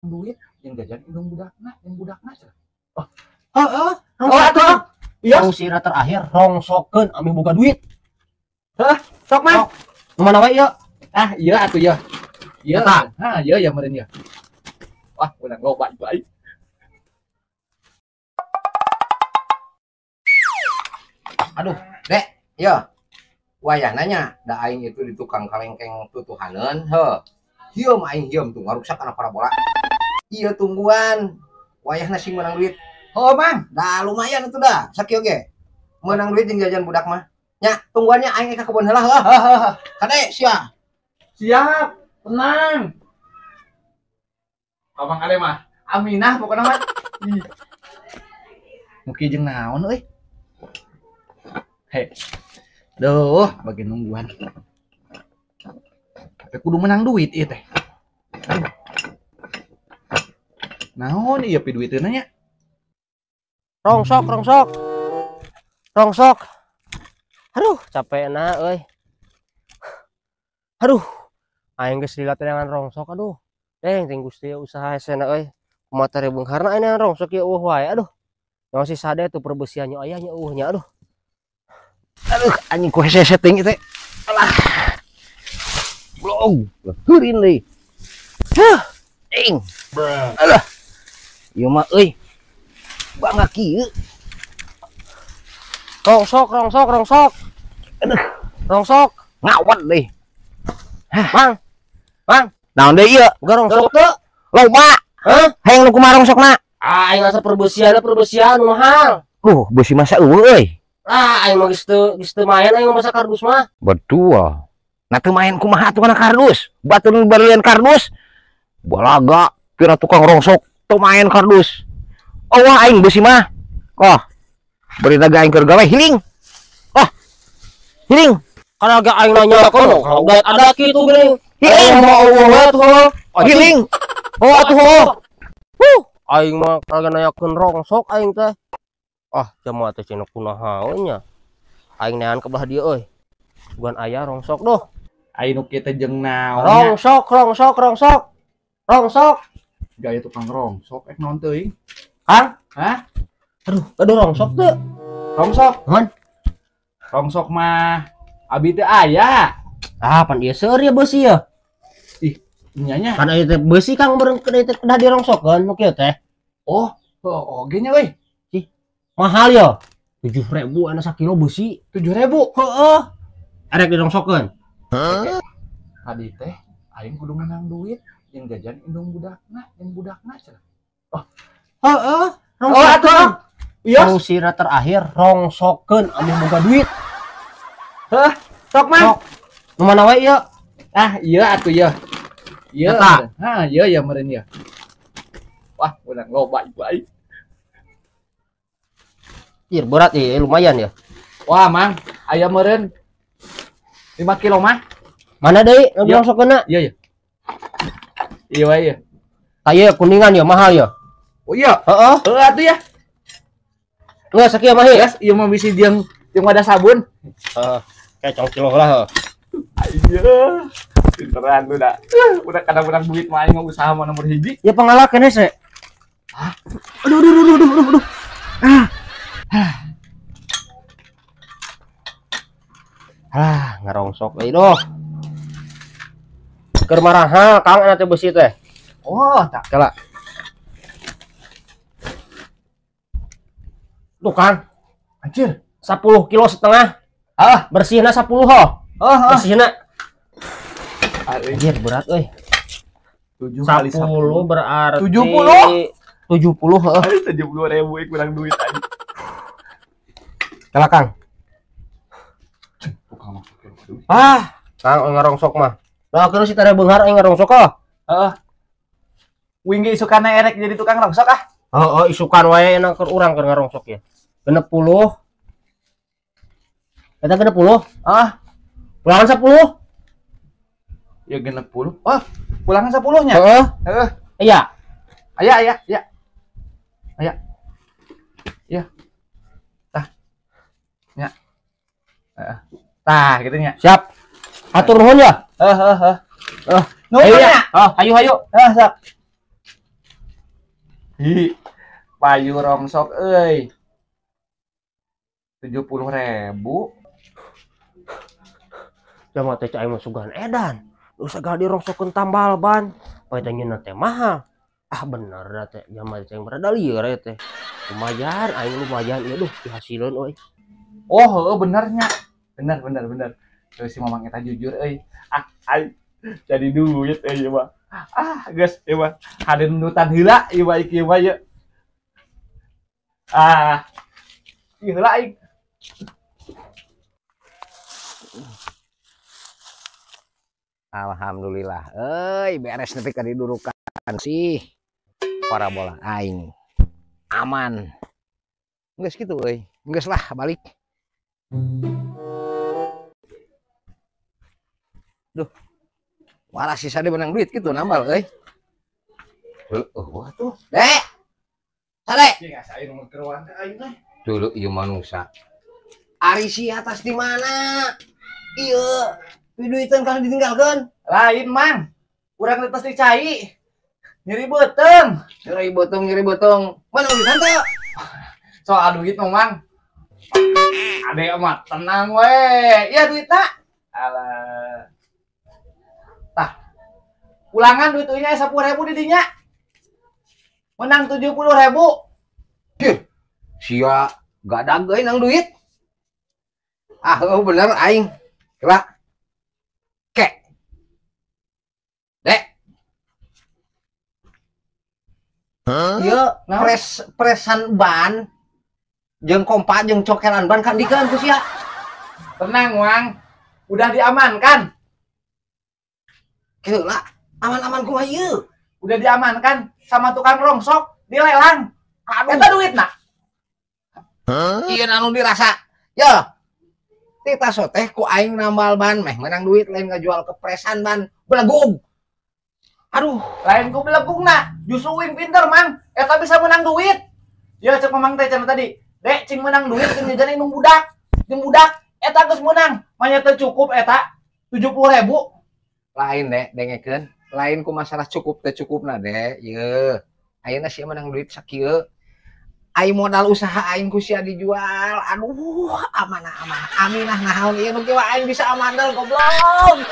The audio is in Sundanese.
Duit yang jajan indung budakna, yang budakna cenah. Oh. Heeh, Oh, atuh. Iya. Sira terakhir rongsokeun ameh boga duit. Hah, sok mah. Nu mana wae ieu? Ah, iya atuh ya. Iya. Eta. Hah, iya ya meureun ya. Wah, urang loba ieu aing. Aduh, Dek, ya. Wayahna nya da aing itu di tukang kalengkeng tutuhaneun, heuh. Hieum aing hieum tuh ngaruksak kana parabola. Iya tungguan. Wayahna sing meunang duit. Oh, Mang. Dah lumayan itu dah, sakieu ge. Meunang duit jeung jajan budak mah. Nya, tungguannya aing ka kebon heula heuh. Kade sia. Siap, tenang. Abang Ale mah aminah pokokna mah. Ih. Muki jeung naon euy? Hei. Duh, bagi nungguan. Tapi kudu menang duit ieu teh. Aduh. Naon ieu pi duiteuna nya? Rongsok, rongsok. Rongsok. Aduh, capekna euy. Aduh. Aing geus lila dengan rongsok aduh. Deng ting Gusti usaha hesena euy. Kumaha teh beungharna aing rongsok ieu eueuh wae aduh. Naon si sade tuh perbesiannya aya nya eueuh nya aduh. Aduh, anjing ku hese teuing teh. Alah. Blog, heurin deui. Heuh, ing. Alah. Ieu mah euy. Bangga kieu. Rongsok, rongsok, rongsok. Aduh, rongsok. Ngawat deui. Mang. Mang, naon deui ieu? Boga rongsok teu? Loba. Hah? Hayang nu kumaha rongsokna? Ah, aing asa perbesian, perbesian mahal. Beusi masa eueuh euy. Ah, aing mah geus teu main aing mah masa kardus mah. Betul. Nah teu main kumaha atuh kana kardus? Batur nu barian kardus. Balaga pira tukang rongsok teu main kardus. Oh, wah aing beusi mah. Oh. Bari daga aing keur gawe hiling. Oh. Hiling. Kana ge aing nanya kono, kalau ada kitu geuning. Hiling mau eueuh atuh. Hiling. Oh atuh. Huh, aing mah kagak nanyakeun rongsok aing teh. Ah, jamaah teh cenah kunaha we nya. Aing neangan ke belah dieu euy. Bukan aya rongsok doh. Aing nu kieu teh jeung naon? Rongsok, rongsok, rongsok. Rongsok. Gaya tukang rongsok ek naon teuing? Kang? Hah? Aduh, aduh rongsok teu. Rongsok? Hon? Rongsok mah abi teu aya. Ah, pan ieu seueur ya beusi ya. Ih, nya nya. Kan ieu teh beusi Kang beureum teh kedah dirongsokeun nu kieu teh. Oh, oge nya euy. Ih, mahal ya. 7.000 ana sakilo beusi. 7.000? Heeh. Arek dirongsokeun. Hah? Tadi teh aing kudu menang duit jeung jajan indung budakna, jeung budakna cenah. Oh. Heeh, Oh, atuh. Iya. Sira terakhir rongsokeun ameh boga duit. Hah, sok mah. Sok. Nu mana wae ieu? Ah, iya atuh ya. Iya. Eta. Hah, iya ya meureun ya. Wah, urang loba ieu aing. Ih, berat ieu lumayan ya. Wah, Mang, aya meureun 5 kilo mah. Mana deui nu dirongsokeunna? Iya, iya. Iya wae ya. Tah ieu kuningan ya mahal ya. Oh iya. Heeh. Heeh atuh ya. Geus sakieu mah ieu. Geus, ieu mah bisi jeung wadah sabun. Heeh. Kayak cong kilo lah heuh. Iya. Pinteran lu dah. Udah kadang-kadang duit mah aing mah usaha mah nomor hiji. Ya pangala keneh se. Hah? Aduh aduh aduh aduh aduh aduh. Ah. Ah, ngarongsok euy doh. Keur maraha Kang ana teh beusi teh. Oh, tak kala. Tuh Kang. Anjir, 10 kilo setengah. Ah, bersihna 10 ho. Oh, oh. Bersihna. Anjir berat euy. 7 kali 10 berarti 70? 70 heeh. 70.000 kurang duit aja. Kala Kang. Ah, Kang ngarongsok mah. Lah keur si tare beunghar aing ngarongsok oh. Heeh. Wing ge isukana erek jadi tukang rongsok ah. Heeh, isukan wae enak keur urang keur ngarongsok ya. 60. Eta 60. Ah. Pulangan 10. Ya 60. Oh, pulangan 10 nya? Heeh. Heeh. Iya. Aya aya ya. Aya. Ya. Tah. Nya. Heeh. Tah gitu nya. Siap. Atur nuhun ya. Heeh heeh heeh. Nuhun ya. Oh, hayu hayu. Heeh, sok. Hi, payu rongsok euy. 70.000. Jama teh aing mah sugan edan. Nu sagala dirongsokeun tambal ban. Poe teh nyeuna teh mahal. Ah bener da teh jama teh berada lieur teh. Lumayan aing lumayan ieu duh dihasileun euy. Oh, heueuh bener nya. Bener bener bener. Terus si mamang eta jujur euy. Ah, aing jadi duit euy ieu mah. Ah, geus ieu mah. Hadendutan heula ieu mah ieu mah ieu. Ah. Ieu heula aing. Alhamdulillah, euy beres nepi ka didurukan sih. Parabola aing aman. Geus kitu euy. Geus lah balik. Duh. Walah sisa dia menang duit gitu nambal euy. Heueuh wah tuh. Dek. Sade. Dulu ieu manusia. Ari si atas di mana? Ieu duitan kalau ditinggalkan. Lain mang. Urang atas di cai. Nyeri beuteung. Nyeri beuteung, nyeri beuteung. Mana duitan teh? Soal duit mah mang. Ade mah tenang we. Iya duitna. Alah. Tah. Ulangan duit euy nya 10.000 di dinya. Menang 70.000. Ih, sia gadag euy nang duit. Ah, oh bener aing. Kira. Kek. Dek. Ieu presan ban jeung kompa jeung cokelan ban kan dikeun ku sia. Tenang, Wang. Udah diamankan. Kieu lah, aman-aman kumaha ieu? Udah diamankan sama tukang rongsok, dilelang. Aduh. Eta duitna. Ieu anu dirasa. Ya. Tita soteh ku aing nambal ban meh menang duit lain ngajual kepresan ban belegug. Aduh, lain ku belegugna, justru wing pinter mang, eta bisa menang duit. Ya cek mamang teh cenah tadi, dek cing menang duit cing jajan indung budak, jeung budak eta geus menang, manya teu cukup eta 70.000. Lain dek, dengekeun, lain ku masalah cukup teh cukupna dek, yeuh. Ayeuna sia menang duit sakieu. Aing modal usaha aing ku sia dijual. Aduh, amanah amanah. Aminah naon ieu nu kieu aing bisa amandel goblok.